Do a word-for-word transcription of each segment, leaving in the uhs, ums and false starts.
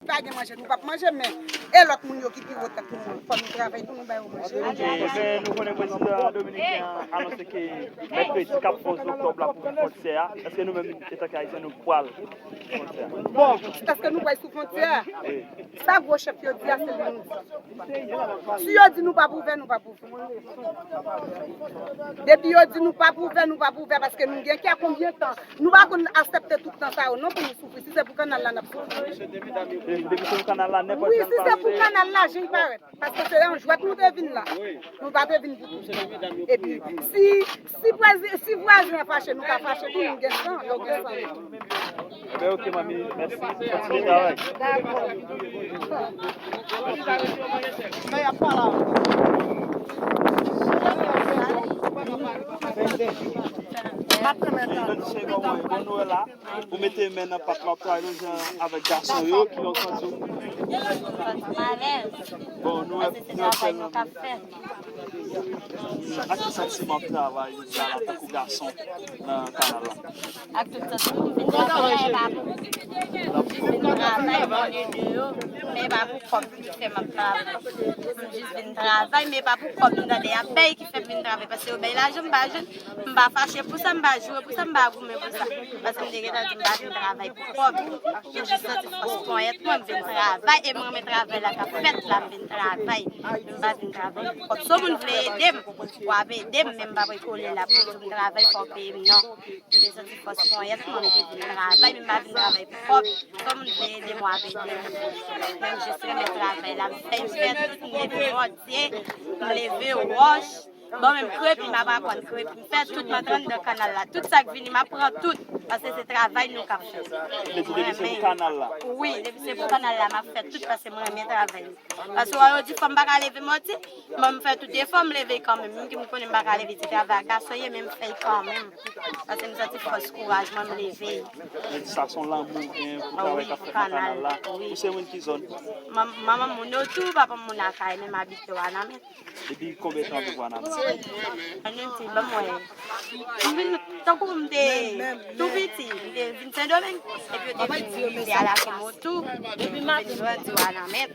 Pa gen manje, nou p ap manje, men e lòt moun yo ki pi wo tankou nou, fò nou travay pou nou ba yo manje. Ebyen, nou konnen prezidan dominiken an anonse ke mèkredi k ap onz oktòb la pou ouvri fwontyè a. Èske nou menm, antanke Ayisyen, nou pral sou fwontyè a? Bon, èske nou pral sou fwontyè a? Wi. Sa gwo chèf yo di a, se li nou di. Si yo di nou p ap ouvè, nou p ap ouvè. Depi yo di nou p ap ouvè, nou p ap ouvè, paske nou gen kè konbyen tan? Nou pa konn aksepte tout tan sa yo non pou nou soufri. Si se pou kanal la n ap soufri. Depi se pou kanal la, nenpòt jan l pase. Wi, si se pou kanal la, jan l parèt. Paske se yon jwèt nou te vin la. Nou pa te vin pou tout tan. Epi, si, si, prezi- si vwazen an fache, nou ka fache tou, nou gen san, yo gen san. Ebyen, oke, manmi, mèsi. Kontinye travay. Dakò. Bon Nwèl la, ou mete men nan pat la, w ap travay menm jan avèk gason yo ki yon santi. Bon, nou wè, nou wè fè l nan. Ak ki santiman w ap travay jodi a la tankou gason nan kanal la? Ak tout santiman, m vin travay, e pa pou, m vin travay, mwen ede yo, men e pa pou kòb ki fè m ap travay. M jis vin travay, men e pa pou kòb m tande y ap bay ki fè m vin travay, paske yo bay lajan, m pa jwenn, m pa fache pou sa, m pa joure pou sa, m pa goumen pou sa. Paske m te gentan di m pa vin travay pou kòb. M jis santi fòs ponyèt mwen, m vin travay, e m renmen travay la k ap fèt la, m vin travay. M pa vin travay pou kòb. Si yon moun vle ede m, w ap ede m, men m p ap rekole la pou di m travay fò w peye m, non. M te santi fòs ponyèt mwen, m te vin travay, men m pa vin travay pou kòb. Si yon moun vle ede m, w ap ede m. Men m jis renmen travay la, m fè, m fè tout, m leve Bondye, m leve wòch. Bon, menm krepi, m ap aprann krepi. M fè tout, m antre anndan kanal la. Tout sa k vini, m ap pran tout. Paske se travay nou k ap fè. Ou vle di depi se pou kanal la? Wi, depi se pou kanal la, m ap fè tout paske mwen renmen travay. Paske wè yo di fò m pa ka leve mòti, bon, m fè tout efò, m leve kanmenm. Menm ke m konnen m pa ka leve, se travay a gason ye, men m fè l kanmenm. Paske m santi fòs kouraj mwen, m leve. Yo di sa se yon lanmou w gen pou travay k ap fèt nan kanal la. Wi. Ou se moun ki zòn? Manman m moun Otou, papa m moun Akayè, men m abite Wanament. Depi konbyen tan w ap viv Wanament? Ann di, ban m wè. M vin tankou m te tou piti, m te vin Sendomeng, epi yo te vin mete a lakay m Otou, epi m vin grandi Wanament.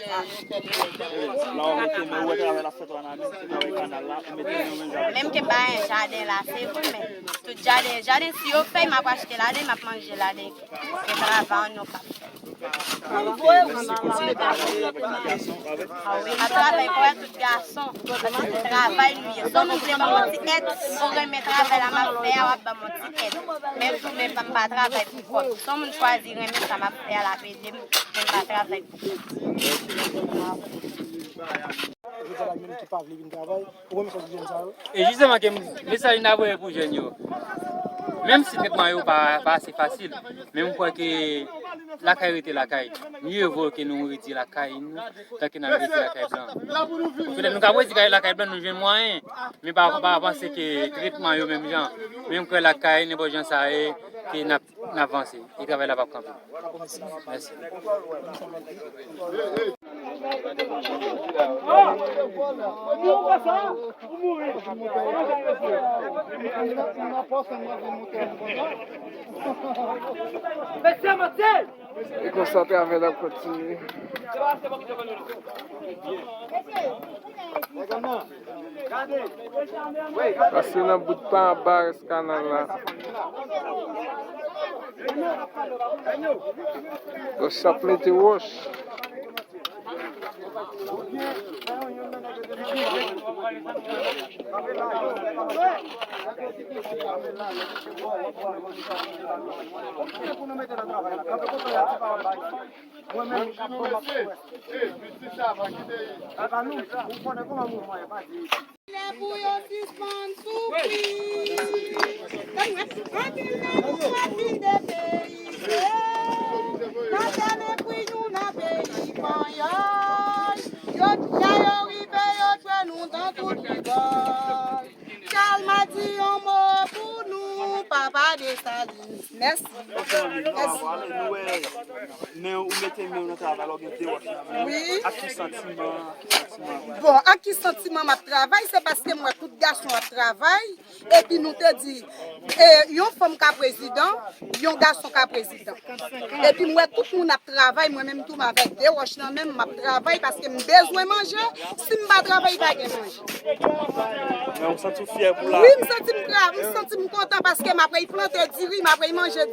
La w mete men, ou wè travay la fèt Wanament, se travay kanal la, ou mete men ou menm jaden. Menm ke m pa gen jaden la, se vre, men tout jaden, jaden si yo fèy, m ap achte ladan, m ap manje ladan. Se travay nou k ap fè. Ou kontinye travay avèk gason, avèk? A wi, m ap travay pou tout gason. Paske se travay nou ye. Si yon moun vle ban m yon ti èd, ou renmen travay la m ap fè a, w ap ban m yon ti èd. Men tou, men pa, m pa travay pou kòb. Si yon moun chwazi renmen sa m ap fè a, l ap ede m, men m pa travay pou kòb. Jodi a la, gen moun ki pa vle vin travay. Ou konn mesaj pou jèn sa yo? E jisteman ke m, mesaj m ta voye pou jèn yo. Menm si tretman yo pa, pa ase fasil, men m kwè ke lakay rete lakay. Mye vo ke nou rete lakay nou, tanke n ap rete lakay blan. Petèt nou ka rete lakay blan, nou jwenn mwayen, men pa, pa panse ke tretman yo menm jan. Men m kwè lakay, nenpòt jan sa ye, ke n ap, n ap vanse. E travay la p ap kanpe. Mèsi. E konsa travay la ap kontinye. Pase nan bout pa anba rès kanal la. Yo sot mete wòch. Mwen menm, m ap ban m ap fè. Anba nou, ou konnen kòman mouvman ye, pa di. Lè pou yo sispann soufri. Anpil nan nou pwofite peyi. Nan tèl enpwi nou nan peyi panyòl. Yo, lè yo rive, yo jwenn nou nan tout rigòl. Chalma di yon mo pou nou, papa Desalin. Mèsi. Ok, manmi, nou ap ale, nou wè, men ou mete men w nan travay la, ou gen de wòch nan men w. Wi. Ak ki santiman, ak ki santiman? Bon, ak ki santiman m ap travay, se paske m wè tout gason ap travay, epi nou te di, e, yon fanm ka prezidan, yon gason ka prezidan. Epi m wè tout moun ap travay, mwen menm tou m avèk de wòch nan men m, m ap travay paske m bezwen manje, si m pa travay, pa gen manje. Men ou santi w fyè pou la? Wi, m santi m tra, m santi m kontan paske m ap plante diri, m ap manje